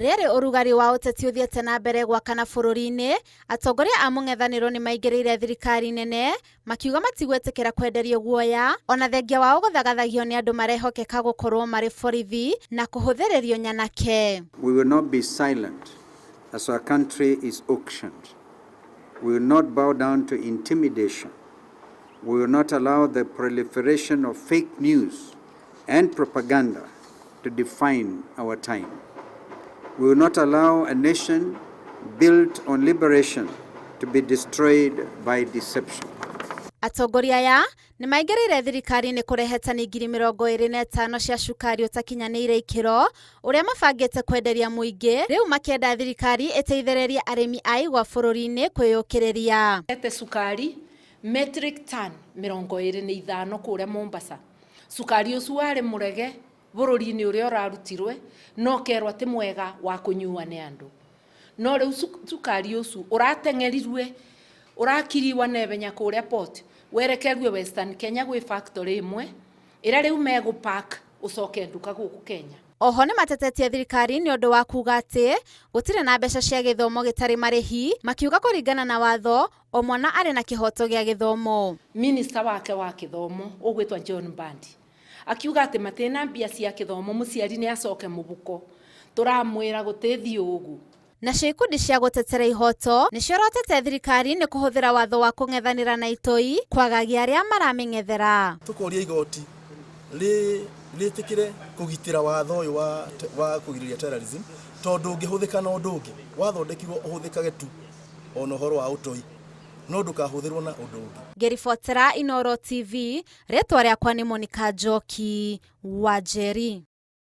Rĩrĩ ũrugarĩ wa ũteti ũthiĩte na mbere gwakana bũrũri-inĩ, atongoria a mũng'ethanĩro nĩmaingĩrĩire thirikari nene makiuga matigwĩtĩkĩra kwenderio guoya ona thengia wao gũthagathagio nĩ andũ marehokeka gũkorwo marĩ borithi na kũhũthĩrĩrio nyanake. We will not be silent as our country is auctioned. We will not bow down to intimidation. We will not allow the proliferation of fake news and propaganda to define our time. We will not allow a nation built on liberation to be destroyed by deception. Atongoria aya nĩ maingĩrĩire thirikari nĩ kũrehe tani 25,000 cia cukari ũtakinyanĩire ikĩro ũrĩa mabangĩte kwenderia mũingĩ, rĩu makĩenda thirikari ĩteithĩrĩrie arĩmi a igwa bũrũri-inĩ kwĩyũkĩrĩria. Ete cukari metric ton 25 kũrĩa Mombasa. Cukari ũcio warĩ mũrege bũrũri-inĩ ũrĩa ũrarutirwe, no kerwo atĩ mwega wa kũnyua nĩ andũ. No rĩu cukari ũcio ũrateng'erirwe, ũrakiriwa naihenya kũrĩa port, werekerue Western Kenya gwĩ factory ĩmwe ĩrĩa rĩu megũpack ũcoke nduka gũkũ Kenya. Oho nĩ matetetie thirikari nĩ ũndũ wa kuga atĩ gũtirĩ na mbeca cia gĩthomo gĩtarĩ marĩhi, makiuga kũringana na watho o mwana arĩ na kĩhoto gĩa gĩthomo. Minista wake wa kĩthomo ũgwĩtwo John Mbadi akiuga atĩ matina mbia cia kĩthomo, mũciari nĩ acoke mũbuko. Tũramwĩra gũtĩthiĩ ũguo. Nacio ikundi cia gũtetera ihoto nĩciorotete thirikari nĩ kũhũthĩra watho wa kũng'ethanĩra na itoi kwagagia arĩa maramĩng'ethera. Tukoria igoti rĩtĩkĩre kũgitĩra watho ũyũ wa kũgirĩrĩria terrorism, tondũ ũngĩhũthĩka na ũndũ ũngĩ, wathondekirwo ũhũthĩkage tu ona ũhoro wa ũtoi, no ndũkahũthĩrwo na ũndũ ũngĩ. Ngĩribotera Inooro TV, rĩtwa rĩakwa nĩ Monica Njoki wa Njeri.